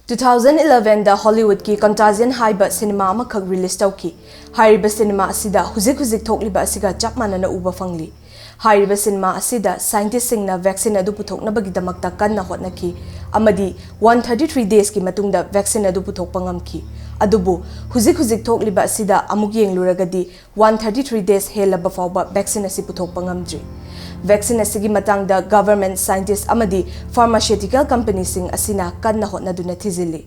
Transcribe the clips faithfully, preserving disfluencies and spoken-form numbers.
Two thousand ꯏꯂꯚꯦꯟꯗ ꯍꯣꯂꯤꯋꯨꯗꯀꯤ ꯀꯟꯇꯥꯖꯤꯌꯟ ꯍꯥꯏꯕ cinema ꯑꯃꯈꯛ release ꯇꯧꯈꯤ꯫ ꯍꯥꯏꯔꯤꯕ ꯁꯤꯅꯦꯃꯥ ꯑꯁꯤꯗ ꯍꯧꯖꯤꯛ ꯍꯧꯖꯤꯛ ꯊꯣꯛꯂꯤꯕ ꯑꯁꯤꯒ ꯆꯞ ꯃꯥꯟꯅꯅ ꯎꯕ ꯐꯪꯂꯤ꯫ ꯍꯥꯏꯔꯤꯕ ꯁꯤꯅꯦꯃꯥ ꯑꯁꯤꯗ ꯁꯥꯏꯟꯇꯤꯁꯁꯤꯡꯅ ꯚꯦꯛꯁꯤꯟ ꯑꯗꯨ ꯄꯨꯊꯣꯛꯅꯕꯒꯤꯗꯃꯛꯇ ꯀꯟꯅ ꯍꯣꯠꯅꯈꯤ ꯑꯃꯗꯤ ꯋꯥꯟ ꯊꯥꯔꯇꯤ ꯊ꯭ꯔꯤ ꯗꯦꯖꯀꯤ ꯃꯇꯨꯡꯗ ꯚꯦꯛꯁꯤꯟ ꯑꯗꯨ ꯄꯨꯊꯣꯛꯄ ꯉꯝꯈꯤ꯫ ꯑꯗꯨꯕꯨ ꯍꯧꯖꯤꯛ ꯍꯧꯖꯤꯛ ꯊꯣꯛꯂꯤꯕ ꯑꯁꯤꯗ ꯑꯃꯨꯛ ꯌꯦꯡꯂꯨꯔꯒꯗꯤ ꯋꯥꯟ ꯊꯥꯔꯇꯤ ꯊ꯭ꯔꯤ ꯗꯦꯖ ꯍꯦꯜꯂꯕ ꯐꯥꯎꯕ ꯚꯦꯛꯁꯤꯟ ꯑꯁꯤ ꯄꯨꯊꯣꯛꯄ ꯉꯝꯗ꯭ꯔꯤ꯫ ꯚꯦꯛꯁꯤꯟ ꯑꯁꯤꯒꯤ ꯃꯇꯥꯡꯗ ꯒꯚꯔꯟꯃꯦꯟꯠ, ꯁꯥꯏꯟꯇꯤꯁꯠ ꯑꯃꯗꯤ ꯐꯥꯔꯃꯥꯁ꯭ꯌꯨꯇꯤꯀꯦꯜ ꯀꯝꯄꯅꯤꯁꯤꯡ ꯑꯁꯤꯅ ꯀꯟꯅ ꯍꯣꯠꯅꯗꯨꯅ ꯊꯤꯖꯤꯜꯂꯤ꯫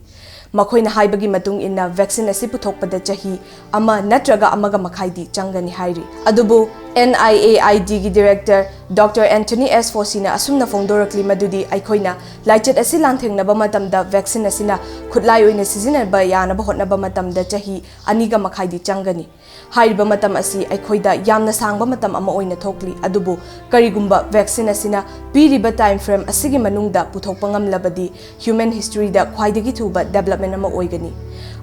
ꯃꯈꯣꯏꯅ ꯍꯥꯏꯕꯒꯤ ꯃꯇꯨꯡ ꯏꯟꯅ ꯚꯦꯛꯁꯤꯟ ꯑꯁꯤ ꯄꯨꯊꯣꯛꯄꯗ ꯆꯍꯤ ꯑꯃ ꯅꯠꯇ꯭ꯔꯒ ꯑꯃꯒ ꯃꯈꯥꯏꯗꯤ ꯆꯪꯒꯅꯤ ꯍꯥꯏꯔꯤ꯫ ꯑꯗꯨꯕꯨ ꯑꯦꯟ ꯑꯥꯏ ꯑꯦ ꯑꯥꯏ ꯗꯤꯒꯤ ꯗꯤꯔꯦꯛꯇꯔ ꯗꯣꯛꯇꯔ ꯑꯦꯟꯊꯣꯅꯤ ꯑꯦꯁ ꯐꯣꯁꯤꯅ ꯑꯁꯨꯝꯅ ꯐꯣꯡꯗꯣꯔꯛꯂꯤ ꯃꯗꯨꯗꯤ ꯑꯩꯈꯣꯏꯅ ꯂꯥꯏꯆꯠ ꯑꯁꯤ ꯂꯥꯟꯊꯦꯡꯅꯕ ꯃꯇꯝꯗ ꯚꯦꯛꯁꯤꯟ ꯑꯁꯤꯅ ꯈꯨꯠꯂꯥꯏ ꯑꯣꯏꯅ ꯁꯤꯖꯤꯟꯅꯕ ꯌꯥꯅꯕ ꯍꯣꯠꯅꯕ ꯃꯇꯝꯗ ꯆꯍꯤ ꯑꯅꯤꯒ ꯃꯈꯥꯏꯗꯤ ꯆꯪꯒꯅꯤ꯫ ꯍꯥꯏꯔꯤꯕ ꯃꯇꯝ ꯑꯁꯤ ꯑꯩꯈꯣꯏꯗ ꯌꯥꯝꯅ ꯁꯥꯡꯕ ꯃꯇꯝ ꯑꯃ ꯑꯣꯏꯅ ꯊꯣꯛꯂꯤ, ꯑꯗꯨꯕꯨ ꯀꯔꯤꯒꯨꯝꯕ ꯚꯦꯛꯁꯤꯟ ꯑꯁꯤꯅ ꯄꯤꯔꯤꯕ ꯇꯥꯏꯝ ꯐ꯭ꯔꯦꯝ ꯑꯁꯤꯒꯤ ꯃꯅꯨꯡꯗ ꯄꯨꯊꯣꯛꯄ ꯉꯝꯂꯕꯗꯤ ꯍ꯭ꯌꯨꯃꯦꯟ ꯍꯤꯁꯇ꯭ꯔꯤꯗ ꯈ꯭ꯋꯥꯏꯗꯒꯤ ꯊꯨꯕ ꯗꯦꯕꯂꯞꯃꯦꯟ ꯑꯃ ꯑꯣꯏꯒꯅꯤ꯫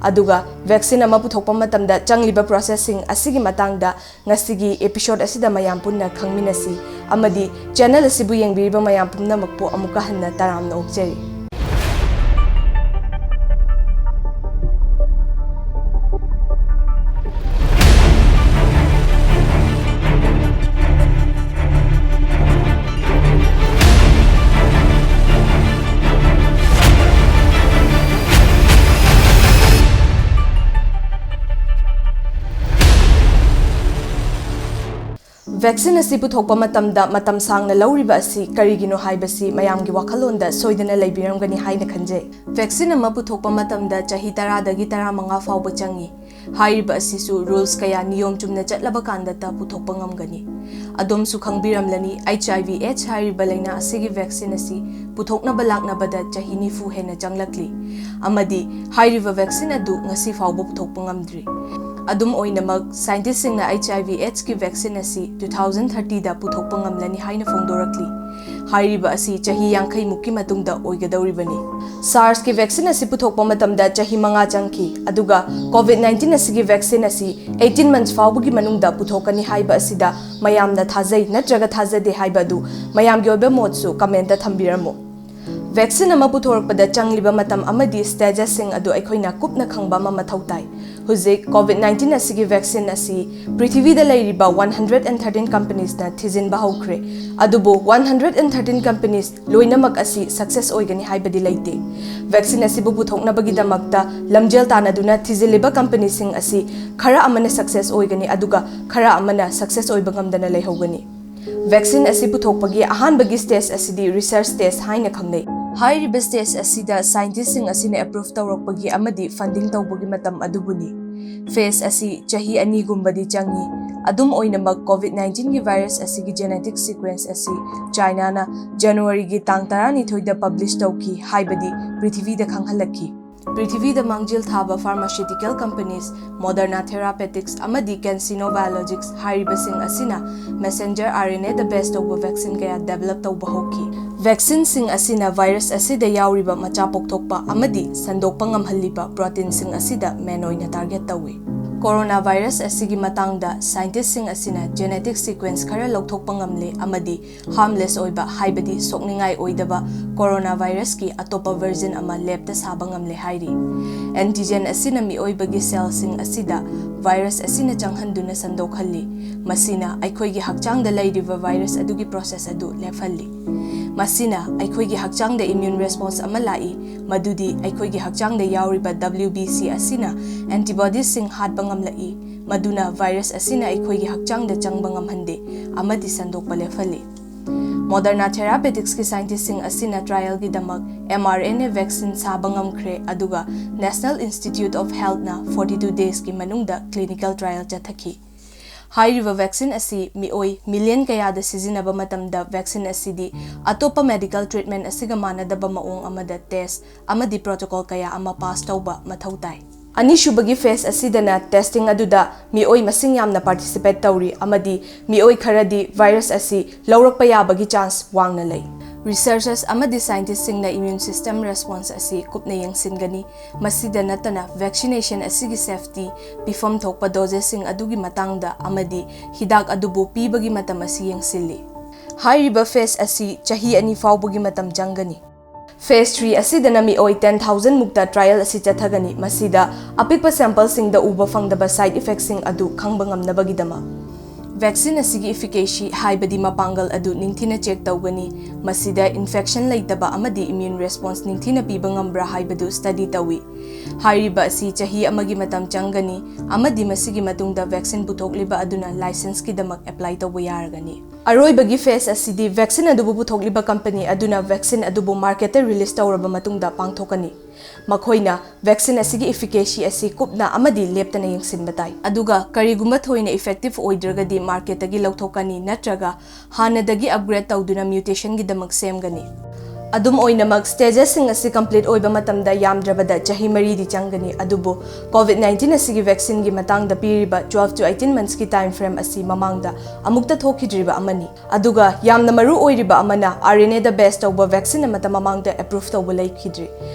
ꯑꯗꯨꯒ ꯚꯦꯛꯁꯤꯟ ꯑꯃ ꯄꯨꯊꯣꯛꯄ ꯃꯇꯝꯗ ꯆꯪꯂꯤꯕ ꯄ꯭ꯔꯣꯁꯦꯁꯁꯤꯡ ꯑꯁꯤꯒꯤ ꯃꯇꯥꯡꯗ ꯉꯁꯤꯒꯤ ꯑꯦꯄꯤꯁꯣꯗ ꯑꯁꯤꯗ ꯃꯌꯥꯝ ꯄꯨꯟꯅ ꯈꯪꯃꯤꯟꯅꯁꯤ ꯑꯃꯗꯤ ꯆꯦꯅꯦꯜ ꯑꯁꯤꯕꯨ ꯌꯦꯡꯕꯤꯔꯤꯕ ꯃꯌꯥꯝ ꯄꯨꯝꯅꯃꯛꯄꯨ ꯑꯃꯨꯛꯀ ꯍꯟꯅ ꯇꯔꯥꯝꯅ ꯑꯣꯛꯆꯔꯤ꯫ ꯚꯦꯛꯁꯤꯟ ꯑꯁꯤ ꯄꯨꯊꯣꯛꯄ ꯃꯇꯝꯗ ꯃꯇꯝ ꯁꯥꯡꯅ ꯂꯧꯔꯤꯕ ꯑꯁꯤ ꯀꯔꯤꯒꯤꯅꯣ ꯍꯥꯏꯕꯁꯤ ꯃꯌꯥꯝꯒꯤ ꯋꯥꯈꯜꯂꯣꯟꯗ ꯁꯣꯏꯗꯅ ꯂꯩꯕꯤꯔꯝꯒꯅꯤ ꯍꯥꯏꯅ ꯈꯟꯖꯩ꯫ ꯚꯦꯛꯁꯤꯟ ꯑꯃ ꯄꯨꯊꯣꯛꯄ ꯃꯇꯝꯗ ꯆꯍꯤ ꯇꯔꯥꯗꯒꯤ ꯇꯔꯥꯃꯉꯥ ꯐꯥꯎꯕ ꯆꯪꯏ꯫ ꯍꯥꯏꯔꯤꯕ ꯑꯁꯤꯁꯨ ꯔꯨꯜꯁ ꯀꯌꯥ ꯅꯤꯌꯣꯝ ꯆꯨꯝꯅ ꯆꯠꯂꯕ ꯀꯥꯟꯗꯇ ꯄꯨꯊꯣꯛꯄ ꯉꯝꯒꯅꯤ꯫ ꯑꯗꯣꯝꯁꯨ ꯈꯪꯕꯤꯔꯝꯂꯅꯤ, ꯑꯩꯆ ꯑꯥꯏ ꯚꯤ ꯑꯦꯗꯁ ꯍꯥꯏꯔꯤꯕ ꯂꯥꯏꯅꯥ ꯑꯁꯤꯒꯤ ꯚꯦꯛꯁꯤꯟ ꯑꯁꯤ ꯄꯨꯊꯣꯛꯅꯕ ꯂꯥꯛꯅꯕꯗ ꯆꯍꯤ ꯅꯤꯐꯨ ꯍꯦꯟꯅ ꯆꯪꯂꯛꯂꯤ ꯑꯃꯗꯤ ꯍꯥꯏꯔꯤꯕ ꯚꯦꯛꯁꯤꯟ ꯑꯗꯨ ꯉꯁꯤ ꯐꯥꯎꯕ ꯄꯨꯊꯣꯛꯄ ꯉꯝꯗ꯭ꯔꯤ꯫ ꯑꯗꯨꯝ ꯑꯣꯏꯅꯃꯛ, ꯁꯥꯏꯟꯇꯤꯁꯁꯤꯡꯅ ꯑꯩꯆ ꯑꯥꯏ ꯚꯤ ꯑꯦꯗꯁꯀꯤ ꯚꯦꯛꯁꯤꯟ ꯑꯁꯤ ꯇꯨ ꯊꯥꯎꯖꯟ ꯊꯥꯔꯇꯤꯗ ꯄꯨꯊꯣꯛꯄ ꯉꯝꯂꯅꯤ ꯍꯥꯏꯅ ꯐꯣꯡꯗꯣꯔꯛꯂꯤ꯫ ꯍꯥꯏꯔꯤꯕ ꯑꯁꯤ ꯆꯍꯤ ꯌꯥꯡꯈꯩ ꯃꯨꯛꯀꯤ ꯃꯇꯨꯡꯗ ꯑꯣꯏꯒꯗꯧꯔꯤꯕꯅꯤ꯫ ꯁꯥꯔꯁꯀꯤ ꯚꯦꯛꯁꯤꯟ ꯑꯁꯤ ꯄꯨꯊꯣꯛꯄ ꯃꯇꯝꯗ ꯆꯍꯤ ꯃꯉꯥ ꯆꯪꯈꯤ, ꯑꯗꯨꯒ ꯀꯣꯚꯤꯗ ꯅꯥꯏꯟꯇꯤꯟ ꯑꯁꯤꯒꯤ ꯚꯦꯛꯁꯤꯟ ꯑꯁꯤ ꯑꯩꯠꯇꯤꯟ ꯃꯟꯊꯁ ꯐꯥꯎꯕꯒꯤ ꯃꯅꯨꯡꯗ ꯄꯨꯊꯣꯛꯀꯅꯤ ꯍꯥꯏꯕ ꯑꯁꯤꯗ ꯃꯌꯥꯝꯅ ꯊꯥꯖꯩ ꯅꯠꯇ꯭ꯔꯒ ꯊꯥꯖꯗꯦ ꯍꯥꯏꯕ ꯑꯗꯨ ꯃꯌꯥꯝꯒꯤ ꯑꯣꯏꯕ ꯃꯣꯠꯁꯨ ꯀꯃꯦꯟꯇ ꯊꯝꯕꯤꯔꯝꯃꯨ꯫ Vaccine ꯑꯃ ꯄꯨꯊꯣꯔꯛꯄꯗ ꯆꯪꯂꯤꯕ ꯃꯇꯝ ꯑꯃꯗꯤ stagesꯁꯤꯡ ꯑꯗꯨ ꯑꯩꯈꯣꯏꯅ ꯀꯨꯞꯅ ꯈꯪꯕ ꯑꯃ ꯃꯊꯧ ꯇꯥꯏ꯫ ꯍꯧꯖꯤꯛ COVID nineteen ꯑꯁꯤꯒꯤ vaccine ꯑꯁꯤ ꯄ꯭ꯔꯤꯊꯤꯕꯤꯗ ꯂꯩꯔꯤꯕ one hundred and thirteen companiesꯅ ꯊꯤꯖꯤꯟꯕ ꯍꯧꯈ꯭ꯔꯦ꯫ ꯑꯗꯨꯕꯨ one hundred and thirteen companies ꯂꯣꯏꯅꯃꯛ ꯑꯁꯤ success ꯑꯣꯏꯒꯅꯤ ꯍꯥꯏꯕꯗꯤ ꯂꯩꯇꯦ꯫ Vaccine ꯑꯁꯤꯕꯨ ꯄꯨꯊꯣꯛꯅꯕꯒꯤꯗꯃꯛꯇ ꯂꯝꯖꯦꯜ ꯇꯥꯟꯅꯗꯨꯅ ꯊꯤꯖꯤꯜꯂꯤꯕ companyꯁꯤꯡ ꯑꯁꯤ ꯈꯔ ꯑꯃꯅ success ꯑꯣꯏꯒꯅꯤ, ꯑꯗꯨꯒ ꯈꯔ ꯑꯃꯅ success ꯑꯣꯏꯕ ꯉꯝꯗꯅ ꯂꯩꯍꯧꯒꯅꯤ꯫ Vaccine ꯑꯁꯤ ꯄꯨꯊꯣꯛꯄꯒꯤ ꯑꯍꯥꯟꯕꯒꯤ stage ꯑꯁꯤꯗꯤ research stage ꯍꯥꯏꯅ ꯈꯪꯅꯩ꯫ ꯍꯥꯏꯔꯤꯕ stage ꯑꯁꯤꯗ scientistꯁꯤꯡ ꯑꯁꯤꯅ approve ꯇꯧꯔꯛꯄꯒꯤ ꯑꯃꯗꯤ funding ꯇꯧꯕꯒꯤ ꯃꯇꯝ ꯑꯗꯨꯕꯨꯅꯤ꯫ Phase ꯑꯁꯤ ꯆꯍꯤ ꯑꯅꯤꯒꯨꯝꯕꯗꯤ ꯆꯪꯏ꯫ ꯑꯗꯨꯝ ꯑꯣꯏꯅꯃꯛ COVID nineteenꯒꯤ virus ꯑꯁꯤꯒꯤ genetic sequence ꯑꯁꯤ Chinaꯅ Januaryꯒꯤ ꯇꯥꯡ ꯇꯔꯥꯅꯤꯊꯣꯏꯗ publish ꯇꯧꯈꯤ ꯍꯥꯏꯕꯗꯤ ꯄ꯭ꯔꯤꯊꯤꯕꯤꯗ ꯈꯪꯍꯜꯂꯛꯈꯤ꯫ ꯄ꯭ꯔꯤꯊꯤꯕꯤꯗ ꯃꯥꯡꯖꯤꯜ ꯊꯥꯕ pharmaceutical companies Moderna Therapeutics ꯑꯃꯗꯤ CanSino Biologics ꯍꯥꯏꯔꯤꯕꯁꯤꯡ ꯑꯁꯤꯅ messenger RNAꯗ base ꯇꯧꯕ vaccine ꯀꯌꯥ develop ꯇꯧꯕ ꯍꯧꯈꯤ꯫ Vaccineꯁꯤꯡ ꯑꯁꯤꯅ virus ꯑꯁꯤꯗ ꯌꯥꯎꯔꯤꯕ ꯃꯆꯥ ꯄꯣꯛꯊꯣꯛꯄ ꯑꯃꯗꯤ ꯁꯟꯗꯣꯛꯄ ꯉꯝꯍꯜꯂꯤꯕ proteinꯁꯤꯡ ꯑꯁꯤꯗ main ꯑꯣꯏꯅ target ꯇꯧꯏ꯫ Coronavirus ꯑꯁꯤꯒꯤ ꯃꯇꯥꯡꯗ scientistꯁꯤꯡ ꯑꯁꯤꯅ genetic sequence ꯈꯔ ꯂꯧꯊꯣꯛꯄ ꯉꯝꯂꯦ ꯑꯃꯗꯤ harmless ꯑꯣꯏꯕ, ꯍꯥꯏꯕꯗꯤ ꯁꯣꯛꯅꯤꯡꯉꯥꯏ ꯑꯣꯏꯗꯕ coronavirusꯀꯤ ꯑꯇꯣꯞꯄ version ꯑꯃ labꯇ ꯁꯥꯕ ꯉꯝꯂꯦ ꯍꯥꯏꯔꯤ꯫ Antigen ꯑꯁꯤꯅ ꯃꯤꯑꯣꯏꯕꯒꯤ cellꯁꯤꯡ ꯑꯁꯤꯗ virus ꯑꯁꯤꯅ ꯆꯪꯍꯟꯗꯨꯅ ꯁꯟꯗꯣꯛꯍꯜꯂꯤ꯫ ꯃꯁꯤꯅ ꯑꯩꯈꯣꯏꯒꯤ ꯍꯛꯆꯥꯡꯗ ꯂꯩꯔꯤꯕ virus ꯑꯗꯨꯒꯤ process ꯑꯗꯨ ꯂꯦꯞꯍꯜꯂꯤ꯫ ꯃꯁꯤꯅ ꯑꯩꯈꯣꯏꯒꯤ ꯍꯛꯆꯥꯡꯗ immune response ꯑꯃ ꯂꯥꯛꯏ, ꯃꯗꯨꯗꯤ ꯑꯩꯈꯣꯏꯒꯤ ꯍꯛꯆꯥꯡꯗ ꯌꯥꯎꯔꯤꯕ WBC ꯑꯁꯤꯅ antibodiesꯁꯤꯡ ꯍꯥꯠꯄ ꯉꯝꯂꯛꯏ, ꯃꯗꯨꯅ virus ꯑꯁꯤꯅ ꯑꯩꯈꯣꯏꯒꯤ ꯍꯛꯆꯥꯡꯗ ꯆꯪꯕ ꯉꯝꯍꯟꯗꯦ ꯑꯃꯗꯤ ꯁꯟꯗꯣꯛꯄ ꯂꯦꯞꯍꯜꯂꯤ꯫ Moderna Therapeuticsꯀꯤ scientistꯁꯤꯡ ꯑꯁꯤꯅ trialꯒꯤꯗꯃꯛ mRNA vaccine ꯁꯥꯕ ꯉꯝꯈ꯭ꯔꯦ, ꯑꯗꯨꯒ National Institute of Healthꯅ forty two daysꯀꯤ ꯃꯅꯨꯡꯗ clinical trial ꯆꯠꯊꯈꯤ꯫ ꯍꯥꯏꯔꯤꯕ vaccine ꯑꯁꯤ ꯃꯤꯑꯣꯏ million ꯀꯌꯥꯗ ꯁꯤꯖꯤꯟꯅꯕ ꯃꯇꯝꯗ vaccine ꯑꯁꯤꯗꯤ ꯑꯇꯣꯞꯄ medical treatment ꯑꯁꯤꯒ ꯃꯥꯟꯅꯗꯕ ꯃꯑꯣꯡ ꯑꯃꯗ test ꯑꯃꯗꯤ protocol ꯀꯌꯥ ꯑꯃ pass ꯇꯧꯕ ꯃꯊꯧ ꯇꯥꯏ꯫ ꯑꯅꯤꯁꯨꯕꯒꯤ phase ꯑꯁꯤꯗꯅ testing ꯑꯗꯨꯗ ꯃꯤꯑꯣꯏ ꯃꯁꯤꯡ ꯌꯥꯝꯅ participate ꯇꯧꯔꯤ ꯑꯃꯗꯤ ꯃꯤꯑꯣꯏ ꯈꯔꯗꯤ virus ꯑꯁꯤ ꯂꯧꯔꯛꯄ ꯌꯥꯕꯒꯤ chance ꯋꯥꯡꯅ ꯂꯩ꯫ Researchers ꯑꯃꯗꯤ scientistꯁꯤꯡꯅ immune system response ꯑꯁꯤ ꯀꯨꯞꯅ ꯌꯦꯡꯁꯤꯟꯒꯅꯤ꯫ ꯃꯁꯤꯗ ꯅꯠꯇꯅ vaccination ꯑꯁꯤꯒꯤ safety, ꯄꯤꯐꯝ ꯊꯣꯛꯄ doseꯁꯤꯡ ꯑꯗꯨꯒꯤ ꯃꯇꯥꯡꯗ ꯑꯃꯗꯤ ꯍꯤꯗꯥꯛ ꯑꯗꯨꯕꯨ ꯄꯤꯕꯒꯤ ꯃꯇꯝ ꯑꯁꯤ ꯌꯦꯡꯁꯤꯜꯂꯤ꯫ ꯍꯥꯏꯔꯤꯕ phase ꯑꯁꯤ ꯆꯍꯤ ꯑꯅꯤ ꯐꯥꯎꯕꯒꯤ ꯃꯇꯝ ꯆꯪꯒꯅꯤ꯫ Phase three ꯑꯁꯤꯗꯅ ꯃꯤꯑꯣꯏ ten thousand ꯃꯨꯛꯇ trial ꯑꯁꯤ ꯆꯠꯊꯒꯅꯤ꯫ ꯃꯁꯤꯗ ꯑꯄꯤꯛꯄ sampleꯁꯤꯡꯗ ꯎꯕ ꯐꯪꯗꯕ side effectꯁꯤꯡ ꯑꯗꯨ ꯈꯪꯕ ꯉꯝꯅꯕꯒꯤꯗꯃꯛ꯫ Vaccine ꯑꯁꯤꯒꯤ efficacy ꯍꯥꯏꯕꯗꯤ ꯃꯄꯥꯡꯒꯜ ꯑꯗꯨ ꯅꯤꯡꯊꯤꯅ check ꯇꯧꯒꯅꯤ꯫ ꯃꯁꯤꯗ infection ꯂꯩꯇꯕ ꯑꯃꯗꯤ immune response ꯅꯤꯡꯊꯤꯅ ꯄꯤꯕ ꯉꯝꯕ꯭ꯔꯥ ꯍꯥꯏꯕꯗꯨ study ꯇꯧꯏ꯫ ꯍꯥꯏꯔꯤꯕ ꯑꯁꯤ ꯆꯍꯤ ꯑꯃꯒꯤ ꯃꯇꯝ ꯆꯪꯒꯅꯤ ꯑꯃꯗꯤ ꯃꯁꯤꯒꯤ ꯃꯇꯨꯡꯗ vaccine ꯄꯨꯊꯣꯛꯂꯤꯕ ꯑꯗꯨꯅ licenseꯀꯤꯗꯃꯛ apply ꯇꯧꯕ ꯌꯥꯔꯒꯅꯤ꯫ ꯑꯔꯣꯏꯕꯒꯤ phase ꯑꯁꯤꯗꯤ vaccine ꯑꯗꯨꯕꯨ ꯄꯨꯊꯣꯛꯂꯤꯕ company ꯑꯗꯨꯅ vaccine ꯑꯗꯨꯕꯨ marketꯇ release ꯇꯧꯔꯕ ꯃꯇꯨꯡꯗ ꯄꯥꯡꯊꯣꯛꯀꯅꯤ꯫ ꯃꯈꯣꯏꯅ vaccine ꯑꯁꯤꯒꯤ efficacy ꯑꯁꯤ ꯀꯨꯞꯅ ꯑꯃꯗꯤ ꯂꯦꯞꯇꯅ ꯌꯦꯡꯁꯤꯟꯕ ꯇꯥꯏ꯫ ꯑꯗꯨꯒ ꯀꯔꯤꯒꯨꯝꯕ ꯊꯣꯏꯅ effective ꯑꯣꯏꯗ꯭ꯔꯒꯗꯤ marketꯇꯒꯤ ꯂꯧꯊꯣꯛꯀꯅꯤ ꯅꯠꯇ꯭ꯔꯒ ꯍꯥꯟꯅꯗꯒꯤ upgrade ꯇꯧꯗꯨꯅ mutationꯒꯤꯗꯃꯛ ꯁꯦꯝꯒꯅꯤ꯫ ꯑꯗꯨꯝ ꯑꯣꯏꯅꯃꯛ stagesꯁꯤꯡ ꯑꯁꯤ complete ꯑꯣꯏꯕ ꯃꯇꯝꯗ ꯌꯥꯝꯗ꯭ꯔꯕꯗ ꯆꯍꯤ ꯃꯔꯤꯗꯤ ꯆꯪꯒꯅꯤ, ꯑꯗꯨꯕꯨ COVID nineteen ꯑꯁꯤꯒꯤ vaccineꯒꯤ ꯃꯇꯥꯡꯗ ꯄꯤꯔꯤꯕ twelve to eighteen monthsꯀꯤ time frame ꯑꯁꯤ ꯃꯃꯥꯡꯗ ꯑꯃꯨꯛꯇ ꯊꯣꯛꯈꯤꯗ꯭ꯔꯤꯕ ꯑꯃꯅꯤ꯫ ꯑꯗꯨꯒ ꯌꯥꯝꯅ ꯃꯔꯨ ꯑꯣꯏꯔꯤꯕ ꯑꯃꯅ RNAꯗ base ꯇꯧꯕ vaccine ꯑꯃꯠꯇ ꯃꯃꯥꯡꯗ approve ꯇꯧꯕ ꯂꯩꯈꯤꯗ꯭ꯔꯤ꯫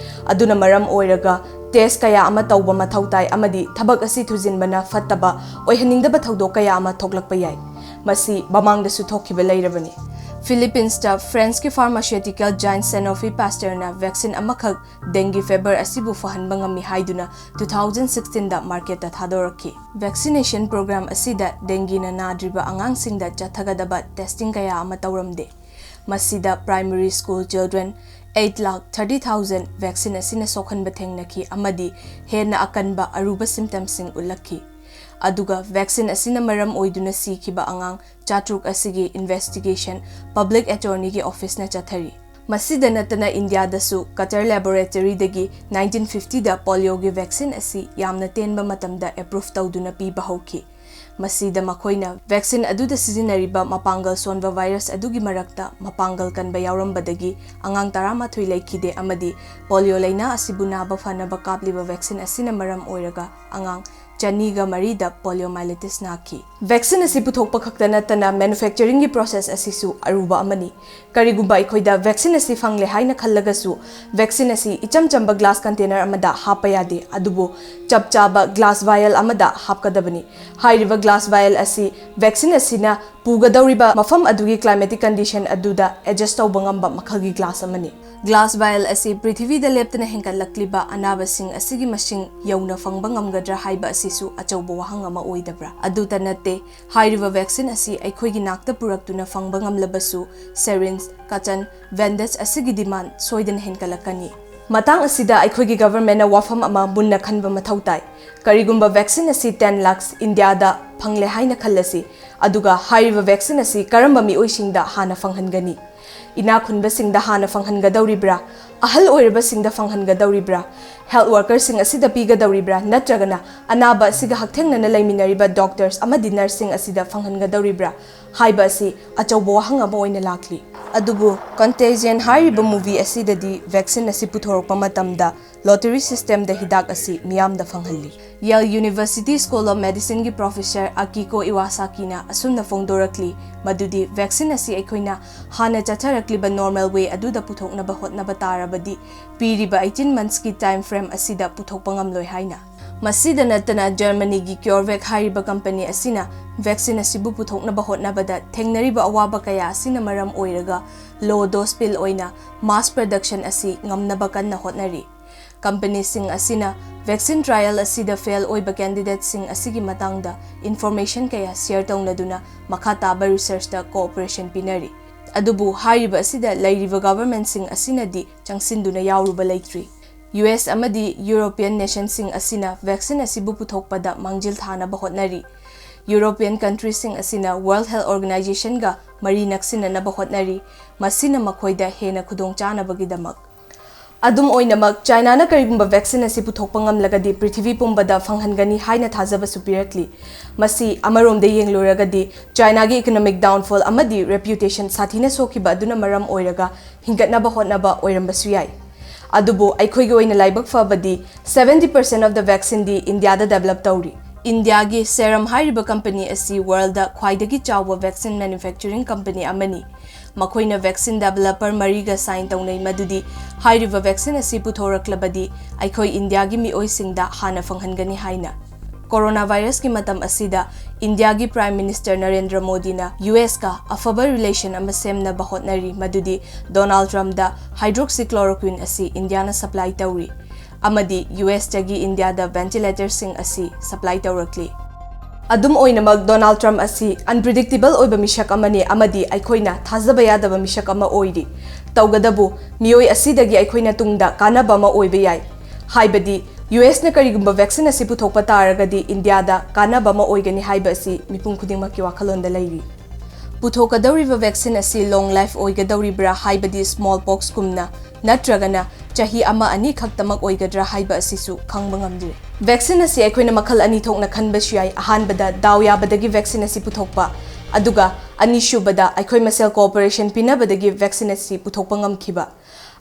ꯑꯗꯨꯅ ꯃꯔꯝ ꯑꯣꯏꯔꯒ test ꯀꯌꯥ ꯑꯃ ꯇꯧꯕ ꯃꯊꯧ ꯇꯥꯏ ꯑꯃꯗꯤ ꯊꯕꯛ ꯑꯁꯤ ꯊꯨꯖꯤꯟꯕꯅ ꯐꯠꯇꯕ ꯑꯣꯏꯍꯟꯅꯤꯡꯗꯕ ꯊꯧꯗꯣꯛ ꯀꯌꯥ ꯑꯃ ꯊꯣꯛꯂꯛꯄ ꯌꯥꯏ꯫ ꯃꯁꯤ ꯃꯃꯥꯡꯗꯁꯨ ꯊꯣꯛꯈꯤꯕ ꯂꯩꯔꯕꯅꯤ꯫ Philippinesꯇ Franceꯀꯤ pharmaceutical giant Sanofi Pasteurꯅ vaccine ꯑꯃꯈꯛ dengue fever ꯑꯁꯤꯕꯨ ꯐꯍꯟꯕ ꯉꯝꯃꯤ ꯍꯥꯏꯗꯨꯅ two thousand sixteenꯗ marketꯇ ꯊꯥꯗꯣꯔꯛꯈꯤ꯫ Vaccination program ꯑꯁꯤꯗ dengueꯅ ꯅꯥꯗ꯭ꯔꯤꯕ ꯑꯉꯥꯡꯁꯤꯡꯗ ꯆꯠꯊꯒꯗꯕ testing ꯀꯌꯥ ꯑꯃ ꯇꯧꯔꯝꯗꯦ꯫ ꯃꯁꯤꯗ primary school children eight lakh thirty thousand vaccine ꯑꯁꯤꯅ ꯁꯣꯛꯍꯟꯕ ꯊꯦꯡꯅꯈꯤ ꯑꯃꯗꯤ ꯍꯦꯟꯅ ꯑꯀꯟꯕ ꯑꯔꯨꯕ symptomꯁꯤꯡ ꯎꯠꯂꯛꯈꯤ꯫ ꯑꯗꯨꯒ vaccine ꯑꯁꯤꯅ ꯃꯔꯝ ꯑꯣꯏꯗꯨꯅ ꯁꯤꯈꯤꯕ ꯑꯉꯥꯡ ꯆꯥꯇ꯭ꯔꯨꯛ ꯑꯁꯤꯒꯤ investigation public attorneyꯒꯤ officeꯅ ꯆꯠꯊꯔꯤ꯫ ꯃꯁꯤꯗ ꯅꯠꯇꯅ ꯏꯟꯗꯤꯌꯥꯗꯁꯨ Qatar laboratoryꯗꯒꯤ nineteen fiftyꯗ polioꯒꯤ vaccine ꯑꯁꯤ ꯌꯥꯝꯅ ꯇꯦꯟꯕ ꯃꯇꯝꯗ approve ꯇꯧꯗꯨꯅ ꯄꯤꯕ ꯍꯧꯈꯤ꯫ ꯃꯁꯤꯗ ꯃꯈꯣꯏꯅ vaccine ꯑꯗꯨꯗ ꯁꯤꯖꯤꯟꯅꯔꯤꯕ ꯃꯄꯥꯡꯒꯜ ꯁꯣꯟꯕ virus ꯑꯗꯨꯒꯤ ꯃꯔꯛꯇ ꯃꯄꯥꯡꯒꯜ ꯀꯟꯕ ꯌꯥꯎꯔꯝꯕꯗꯒꯤ ꯑꯉꯥꯡ ꯇꯔꯥꯃꯥꯊꯣꯏ ꯂꯩꯈꯤꯗꯦ ꯑꯃꯗꯤ polio ꯂꯩꯅꯥ ꯑꯁꯤꯕꯨ ꯅꯥꯕ ꯐꯅꯕ ꯀꯥꯞꯂꯤꯕ vaccine ꯑꯁꯤꯅ ꯃꯔꯝ ꯑꯣꯏꯔꯒ ꯑꯉꯥꯡ ꯆꯅꯤꯒ ꯃꯔꯤꯗ poliomyelitis ꯅꯥꯈꯤ꯫ Vaccine ꯑꯁꯤ ꯄꯨꯊꯣꯛꯄ ꯈꯛꯇ ꯅꯠꯇꯅ manufacturing ꯒꯤ process ꯑꯁꯤꯁꯨ ꯑꯔꯨꯕ ꯑꯃꯅꯤ꯫ ꯀꯔꯤꯒꯨꯝꯕ ꯑꯩꯈꯣꯏꯗ vaccine ꯑꯁꯤ ꯐꯪꯂꯦ ꯍꯥꯏꯅ ꯈꯜꯂꯒꯁꯨ vaccine ꯑꯁꯤ ꯏꯆꯝ ꯆꯝꯕ glass container ꯑꯃꯗ ꯍꯥꯞꯄ ꯌꯥꯗꯦ, ꯑꯗꯨꯕꯨ ꯆꯞ ꯆꯥꯕ glass vial ꯑꯃꯗ ꯍꯥꯞꯀꯗꯕꯅꯤ꯫ ꯍꯥꯏꯔꯤꯕ glass vial ꯑꯁꯤ vaccine ꯑꯁꯤꯅ ꯄꯨꯒꯗꯧꯔꯤꯕ ꯃꯐꯝ ꯑꯗꯨꯒꯤ climatic condition ꯑꯗꯨꯗ adjust ꯇꯧꯕ ꯉꯝꯕ ꯃꯈꯜꯒꯤ glass ꯑꯃꯅꯤ꯫ Glass vial ꯑꯁꯤ ꯄ꯭ꯔꯤꯊꯤꯕꯤꯗ ꯂꯦꯞꯇꯅ ꯍꯦꯟꯒꯠꯂꯛꯂꯤꯕ ꯑꯅꯥꯕꯁꯤꯡ ꯑꯁꯤꯒꯤ ꯃꯁꯤꯡ ꯌꯧꯅ ꯐꯪꯕ ꯉꯝꯒꯗ꯭ꯔꯥ ꯍꯥꯏꯕ ꯑꯁꯤꯁꯨ ꯑꯆꯧꯕ ꯋꯥꯍꯪ ꯑꯃ ꯑꯣꯏꯗꯕ꯭ꯔꯥ? ꯑꯗꯨꯇ ꯅꯠꯇꯦ, ꯍꯥꯏꯔꯤꯕ vaccine ꯑꯁꯤ ꯑꯩꯈꯣꯏꯒꯤ ꯅꯥꯛꯇ ꯄꯨꯔꯛꯇꯨꯅ ꯐꯪꯕ ꯉꯝꯂꯕꯁꯨ syringe, ꯀꯆꯟ, bandage ꯑꯁꯤꯒꯤ demand ꯁꯣꯏꯗꯅ ꯍꯦꯟꯒꯠꯂꯛꯀꯅꯤ꯫ ꯃꯇꯥꯡ ꯑꯁꯤꯗ ꯑꯩꯈꯣꯏꯒꯤ government ꯅ ꯋꯥꯐꯝ ꯑꯃ ꯃꯨꯟꯅ ꯈꯟꯕ ꯃꯊꯧ ꯇꯥꯏ꯫ ꯀꯔꯤꯒꯨꯝꯕ vaccine ꯑꯁꯤ ten lakhs ꯏꯟꯗꯤꯌꯥꯗ ꯐꯪꯂꯦ ꯍꯥꯏꯅ ꯈꯜꯂꯁꯤ, ꯑꯗꯨꯒ ꯍꯥꯏꯔꯤꯕ vaccine ꯑꯁꯤ ꯀꯔꯝꯕ ꯃꯤꯑꯣꯏꯁꯤꯡꯗ ꯍꯥꯟꯅ ꯐꯪꯍꯟꯒꯅꯤ? ꯏꯅꯥꯛ ꯈꯨꯟꯕꯁꯤꯡꯗ ꯍꯥꯟꯅ ꯐꯪꯍꯟꯒꯗꯧꯔꯤꯕ꯭ꯔꯥ? ꯑꯍꯜ ꯑꯣꯏꯔꯕꯁꯤꯡꯗ ꯐꯪꯍꯟꯒꯗꯧꯔꯤꯕ꯭ꯔꯥ? Health worker ꯁꯤꯡ ꯑꯁꯤꯗ ꯄꯤꯒꯗꯧꯔꯤꯕ꯭ꯔꯥ? ꯅꯠꯇ꯭ꯔꯒꯅ ꯑꯅꯥꯕ ꯑꯁꯤꯒ ꯍꯛꯊꯦꯡꯅꯅ ꯂꯩꯃꯤꯟꯅꯔꯤꯕ doctors ꯑꯃꯗꯤ nurse ꯁꯤꯡ ꯑꯁꯤꯗ ꯐꯪꯍꯟꯒꯗꯧꯔꯤꯕ꯭ꯔꯥ ꯍꯥꯏꯕ ꯑꯁꯤ ꯑꯆꯧꯕ ꯋꯥꯍꯪ ꯑꯃ ꯑꯣꯏꯅ ꯂꯥꯛꯂꯤ꯫ ꯑꯗꯨꯕꯨ Contagion ꯍꯥꯏꯔꯤꯕ movie ꯑꯁꯤꯗꯗꯤ vaccine ꯑꯁꯤ ꯄꯨꯊꯣꯔꯛꯄ ꯃꯇꯝꯗ lottery system ꯗ ꯍꯤꯗꯥꯛ ꯑꯁꯤ ꯃꯤꯌꯥꯝꯗ ꯐꯪꯍꯜꯂꯤ꯫ Yale University School of Medicine ꯒꯤ professor Akiko Iwasaki ꯅ ꯑꯁꯨꯝꯅ ꯐꯣꯡꯗꯣꯔꯛꯂꯤ, ꯃꯗꯨꯗꯤ vaccine ꯑꯁꯤ ꯑꯩꯈꯣꯏꯅ ꯍꯥꯟꯅ ꯆꯠꯊꯔꯛꯂꯤꯕ normal way ꯑꯗꯨꯗ ꯄꯨꯊꯣꯛꯅꯕ ꯍꯣꯠꯅꯕ ꯇꯥꯔꯕꯗꯤ, ꯄꯤꯔꯤꯕ eighteen months ꯀꯤ time frame ꯑꯁꯤꯗ ꯄꯨꯊꯣꯛꯄ ꯉꯝꯂꯣꯏ ꯍꯥꯏꯅ꯫ ꯃꯁꯤꯗ ꯅꯠꯇꯅ, Germany ꯒꯤ CureVac ꯍꯥꯏꯔꯤꯕ company ꯑꯁꯤꯅ vaccine ꯑꯁꯤꯕꯨ ꯄꯨꯊꯣꯛꯅꯕ ꯍꯣꯠꯅꯕꯗ ꯊꯦꯡꯅꯔꯤꯕ ꯑꯋꯥꯕ ꯀꯌꯥ ꯑꯁꯤꯅ ꯃꯔꯝ ꯑꯣꯏꯔꯒ low dose pill ꯑꯣꯏꯅ mass production ꯑꯁꯤ ꯉꯝꯅꯕ ꯀꯟꯅ ꯍꯣꯠꯅꯔꯤ꯫ Company ꯁꯤꯡ ꯑꯁꯤꯅ vaccine trial ꯑꯁꯤꯗ fail ꯑꯣꯏꯕ candidate ꯁꯤꯡ ꯑꯁꯤꯒꯤ ꯃꯇꯥꯡꯗ information ꯀꯌꯥ share ꯇꯧꯅꯗꯨꯅ ꯃꯈꯥ ꯇꯥꯕ research ꯇ cooperation ꯄꯤꯅꯔꯤ꯫ ꯑꯗꯨꯕꯨ ꯍꯥꯏꯔꯤꯕ ꯑꯁꯤꯗ ꯂꯩꯔꯤꯕ government ꯁꯤꯡ ꯑꯁꯤꯅꯗꯤ ꯆꯪꯁꯤꯟꯗꯨꯅ ꯌꯥꯎꯔꯨꯕ ꯂꯩꯇ꯭ꯔꯤ꯫ U S ꯑꯃꯗꯤ European nation ꯁꯤꯡ ꯑꯁꯤꯅ vaccine ꯑꯁꯤꯕꯨ ꯄꯨꯊꯣꯛꯄꯗ ꯃꯥꯡꯖꯤꯜ ꯊꯥꯅꯕ ꯍꯣꯠꯅꯔꯤ꯫ European country ꯁꯤꯡ ꯑꯁꯤꯅ World Health Organization ꯒ ꯃꯔꯤ ꯅꯛꯁꯤꯟꯅꯅꯕ ꯍꯣꯠꯅꯔꯤ, ꯃꯁꯤꯅ ꯃꯈꯣꯏꯗ ꯍꯦꯟꯅ ꯈꯨꯗꯣꯡꯆꯥꯅꯕꯒꯤꯗꯃꯛ꯫ ꯑꯗꯨꯝ ꯑꯣꯏꯅꯃꯛ, China ꯅ ꯀꯔꯤꯒꯨꯝꯕ vaccine ꯑꯁꯤ ꯄꯨꯊꯣꯛꯄ ꯉꯝꯂꯒꯗꯤ ꯄ꯭ꯔꯤꯊꯤꯕꯤ ꯄꯨꯝꯕꯗ ꯐꯪꯍꯟꯒꯅꯤ ꯍꯥꯏꯅ ꯊꯥꯖꯕꯁꯨ ꯄꯤꯔꯛꯂꯤ꯫ ꯃꯁꯤ ꯑꯃꯔꯣꯝꯗ ꯌꯦꯡꯂꯨꯔꯒꯗꯤ China ꯒꯤ economic downfall ꯑꯃꯗꯤ reputation ꯁꯥꯊꯤꯅ ꯁꯣꯛꯈꯤꯕ ꯑꯗꯨꯅ ꯃꯔꯝ ꯑꯣꯏꯔꯒ ꯍꯤꯡꯒꯠꯅꯕ ꯍꯣꯠꯅꯕ ꯑꯣꯏꯔꯝꯕꯁꯨ ꯌꯥꯏ꯫ ꯑꯗꯨꯕꯨ ꯑꯩꯈꯣꯏꯒꯤ ꯑꯣꯏꯅ ꯂꯥꯏꯕꯛ ꯐꯕꯗꯤ seventy percent of the vaccine ꯗꯤ ꯏꯟꯗꯤꯌꯥꯗ develop ꯇꯧꯔꯤ꯫ ꯏꯟꯗꯤꯌꯥꯒꯤ Serum ꯍꯥꯏꯔꯤꯕ company ꯑꯁꯤ world ꯗ ꯈ꯭ꯋꯥꯏꯗꯒꯤ ꯆꯥꯎꯕ vaccine manufacturing company ꯑꯃꯅꯤ꯫ ꯃꯈꯣꯏꯅ vaccine developer ꯃꯔꯤꯒ sign ꯇꯧꯅꯩ, ꯃꯗꯨꯗꯤ ꯍꯥꯏꯔꯤꯕ vaccine ꯑꯁꯤ ꯄꯨꯊꯣꯔꯛꯂꯕꯗꯤ ꯑꯩꯈꯣꯏ ꯏꯟꯗꯤꯌꯥꯒꯤ ꯃꯤꯑꯣꯏꯁꯤꯡꯗ ꯍꯥꯟꯅ ꯐꯪꯍꯟꯒꯅꯤ ꯍꯥꯏꯅ꯫ Corona virus ꯀꯤ ꯃꯇꯝ ꯑꯁꯤꯗ ꯏꯟꯗꯤꯌꯥꯒꯤ Prime Minister ꯅꯔꯦꯟꯗ꯭ꯔ ꯃꯣꯗꯤꯅ ꯌꯨ ꯑꯦꯁ ꯀ ꯑꯐꯕ relation ꯑꯃ ꯁꯦꯝꯅꯕ ꯍꯣꯠꯅꯔꯤ, ꯃꯗꯨꯗꯤ ꯗꯣꯅꯥꯜꯗ ꯇ꯭ꯔꯝꯞꯗ hydroxychloroquine ꯑꯁꯤ ꯏꯟꯗꯤꯌꯥꯅ supply ꯇꯧꯔꯤ ꯑꯃꯗꯤ ꯌꯨ ꯑꯦꯁ ꯇꯒꯤ ꯏꯟꯗꯤꯌꯥꯗ ventilator ꯁꯤꯡ ꯑꯁꯤ supply ꯇꯧꯔꯛꯂꯤ꯫ ꯑꯗꯨꯝ ꯑꯣꯏꯅꯃꯛ, ꯗꯣꯅꯥꯜꯗ ꯇ꯭ꯔꯝꯞ ꯑꯁꯤ unpredictable ꯑꯣꯏꯕ ꯃꯤꯁꯛ ꯑꯃꯅꯤ ꯑꯃꯗꯤ ꯑꯩꯈꯣꯏꯅ ꯊꯥꯖꯕ ꯌꯥꯗꯕ ꯃꯤꯁꯛ ꯑꯃ ꯑꯣꯏꯔꯤ꯫ ꯇꯧꯒꯗꯕꯨ ꯃꯤꯑꯣꯏ ꯑꯁꯤꯗꯒꯤ ꯑꯩꯈꯣꯏꯅ ꯇꯨꯡꯗ ꯀꯥꯟꯅꯕ ꯑꯃ ꯑꯣꯏꯕ ꯌꯥꯏ꯫ ꯍꯥꯏꯕꯗꯤ, ꯌꯨ ꯑꯦꯁ ꯅ ꯀꯔꯤꯒꯨꯝꯕ vaccine ꯑꯁꯤ ꯄꯨꯊꯣꯛꯄ ꯇꯥꯔꯒꯗꯤ ꯏꯟꯗꯤꯌꯥꯗ ꯀꯥꯟꯅꯕ ꯑꯃ ꯑꯣꯏꯒꯅꯤ ꯍꯥꯏꯕ ꯑꯁꯤ ꯃꯤꯄꯨꯝ ꯈꯨꯗꯤꯡꯃꯛꯀꯤ ꯋꯥꯈꯜꯂꯣꯟꯗ ꯂꯩꯔꯤ꯫ ꯄꯨꯊꯣꯛꯀꯗꯧꯔꯤꯕ vaccine ꯑꯁꯤ long life ꯑꯣꯏꯒꯗꯧꯔꯤꯕ꯭ꯔꯥ, ꯍꯥꯏꯕꯗꯤ small pox ꯒꯨꯝꯅ, ꯅꯠꯇ꯭ꯔꯒꯅ ꯆꯍꯤ ꯑꯃ ꯑꯅꯤ ꯈꯛꯇꯃꯛ ꯑꯣꯏꯒꯗ꯭ꯔꯥ ꯍꯥꯏꯕ ꯑꯁꯤꯁꯨ ꯈꯪꯕ ꯉꯝꯗ꯭ꯔꯤ꯫ Vaccine ꯑꯁꯤ ꯑꯩꯈꯣꯏꯅ ꯃꯈꯜ ꯑꯅꯤ ꯊꯣꯛꯅ ꯈꯟꯕꯁꯨ ꯌꯥꯏ꯫ ꯑꯍꯥꯟꯕꯗ, ꯗꯥꯎ ꯌꯥꯕꯗꯒꯤ vaccine ꯑꯁꯤ ꯄꯨꯊꯣꯛꯄ, ꯑꯗꯨꯒ ꯑꯅꯤꯁꯨꯕꯗ, ꯑꯩꯈꯣꯏ ꯃꯁꯦꯜ cooperation ꯄꯤꯅꯕꯗꯒꯤ vaccine ꯑꯁꯤ ꯄꯨꯊꯣꯛꯄ ꯉꯝꯈꯤꯕ꯫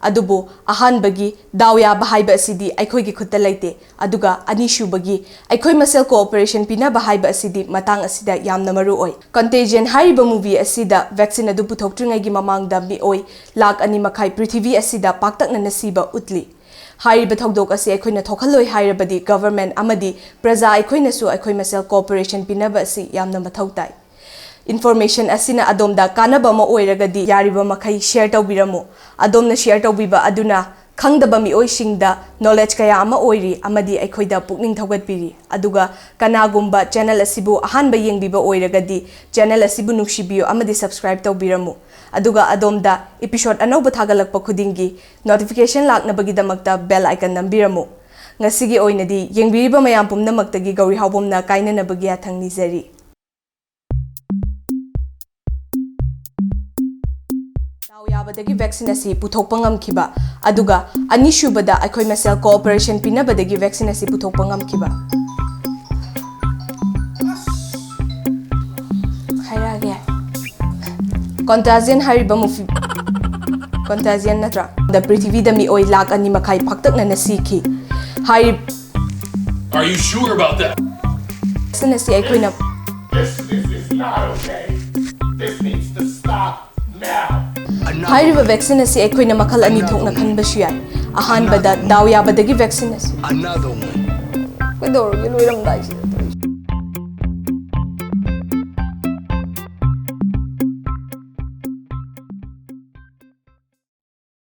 ꯑꯗꯨꯕꯨ ꯑꯍꯥꯟꯕꯒꯤ ꯗꯥꯎ ꯌꯥꯕ ꯍꯥꯏꯕ ꯑꯁꯤꯗꯤ ꯑꯩꯈꯣꯏꯒꯤ ꯈꯨꯠꯇ ꯂꯩꯇꯦ, ꯑꯗꯨꯒ ꯑꯅꯤꯁꯨꯕꯒꯤ ꯑꯩꯈꯣꯏ ꯃꯁꯦꯜ cooperation ꯄꯤꯅꯕ ꯍꯥꯏꯕ ꯑꯁꯤꯗꯤ ꯃꯇꯥꯡ ꯑꯁꯤꯗ ꯌꯥꯝꯅ ꯃꯔꯨ ꯑꯣꯏ꯫ Contagion ꯍꯥꯏꯔꯤꯕ movie ꯑꯁꯤꯗ vaccine ꯑꯗꯨ ꯄꯨꯊꯣꯛꯇ꯭ꯔꯤꯉꯩꯒꯤ ꯃꯃꯥꯡꯗ ꯃꯤꯑꯣꯏ ꯂꯥꯈ ꯑꯅꯤ ꯃꯈꯥꯏ ꯄ꯭ꯔꯤꯊꯤꯕꯤ ꯑꯁꯤꯗ ꯄꯥꯛꯇꯛꯅꯅ ꯁꯤꯕ ꯎꯠꯂꯤ꯫ ꯍꯥꯏꯔꯤꯕ ꯊꯧꯗꯣꯛ ꯑꯁꯤ ꯑꯩꯈꯣꯏꯅ ꯊꯣꯛꯍꯜꯂꯣꯏ ꯍꯥꯏꯔꯕꯗꯤ government ꯑꯃꯗꯤ ꯄ꯭ꯔꯖꯥ ꯑꯩꯈꯣꯏꯅꯁꯨ ꯑꯩꯈꯣꯏ ꯃꯁꯦꯜ cooperation ꯄꯤꯅꯕ ꯑꯁꯤ ꯌꯥꯝꯅ ꯃꯊꯧ ꯇꯥꯏ꯫ Information ꯑꯁꯤꯅ ꯑꯗꯣꯝꯗ ꯀꯥꯟꯅꯕ ꯑꯃ ꯑꯣꯏꯔꯒꯗꯤ ꯌꯥꯔꯤꯕ ꯃꯈꯩ share ꯇꯧꯕꯤꯔꯝꯃꯨ꯫ ꯑꯗꯣꯝꯅ share ꯇꯧꯕꯤꯕ ꯑꯗꯨꯅ ꯈꯪꯗꯕ ꯃꯤꯑꯣꯏꯁꯤꯡꯗ knowledge ꯀꯌꯥ ꯑꯃ ꯑꯣꯏꯔꯤ ꯑꯃꯗꯤ ꯑꯩꯈꯣꯏꯗ ꯄꯨꯛꯅꯤꯡ ꯊꯧꯒꯠꯄꯤꯔꯤ꯫ ꯑꯗꯨꯒ ꯀꯅꯥꯒꯨꯝꯕ channel ꯑꯁꯤꯕꯨ ꯑꯍꯥꯟꯕ ꯌꯦꯡꯕꯤꯕ ꯑꯣꯏꯔꯒꯗꯤ channel ꯑꯁꯤꯕꯨ ꯅꯨꯡꯁꯤꯕꯤꯌꯨ ꯑꯃꯗꯤ subscribe ꯇꯧꯕꯤꯔꯝꯃꯨ꯫ ꯑꯗꯨꯒ ꯑꯗꯣꯝꯗ episode ꯑꯅꯧꯕ ꯊꯥꯒꯠꯂꯛꯄ ꯈꯨꯗꯤꯡꯒꯤ notification ꯂꯥꯛꯅꯕꯒꯤꯗꯃꯛꯇ bell icon ꯅꯝꯕꯤꯔꯝꯃꯨ꯫ ꯉꯁꯤꯒꯤ ꯑꯣꯏꯅꯗꯤ ꯌꯦꯡꯕꯤꯔꯤꯕ ꯃꯌꯥꯝ ꯄꯨꯝꯅꯃꯛꯇꯒꯤ ꯒꯧꯔꯤ ꯍꯥꯎꯕꯝꯅ ꯀꯥꯏꯅꯅꯕꯒꯤ ꯌꯥꯊꯪ ꯅꯤꯖꯔꯤ꯫ ꯗꯥꯎ ꯌꯥꯕꯗꯒꯤ vaccine ꯑꯁꯤ ꯄꯨꯊꯣꯛꯄ ꯉꯝꯈꯤꯕ, ꯑꯗꯨꯒ ꯑꯅꯤꯁꯨꯕꯗ ꯑꯩꯈꯣꯏ ꯃꯁꯦꯜ cooperation ꯄꯤꯅꯕꯗꯒꯤ vaccine ꯑꯁꯤ ꯄꯨꯊꯣꯛꯄ ꯉꯝꯈꯤꯕ꯫ ꯍꯥꯏꯔꯛꯑꯒꯦ꯫ Contagion ꯍꯥꯏꯔꯤꯕ movie Contagion ꯅꯠꯇ꯭ꯔꯥ? ꯗ ꯄ꯭ꯔꯤꯊꯤꯕꯤꯗ ꯃꯤꯑꯣꯏ ꯂꯥꯈ ꯑꯅꯤ ꯃꯈꯥꯏ ꯄꯥꯛꯇꯛꯅꯅ ꯁꯤꯈꯤ꯫ ꯍꯥꯏꯔꯤꯕ Are you sure about that? vaccine ꯑꯁꯤ ꯑꯩꯈꯣꯏꯅ This, this is not okay. This needs to stop now. ꯍꯥꯏꯔꯤꯕ vaccine ꯑꯁꯤ ꯑꯩꯈꯣꯏꯅ ꯃꯈꯜ ꯑꯅꯤ ꯊꯣꯛꯅ ꯈꯟꯕꯁꯨ ꯌꯥꯏ꯫ ꯑꯍꯥꯟꯕꯗ, ꯗꯥꯎ ꯌꯥꯕꯗꯒꯤ vaccine ꯑꯁꯤ Another one. ꯀꯩꯗꯧꯔꯒꯦ ꯂꯣꯏꯔꯝꯗꯥꯏꯁꯤꯗ?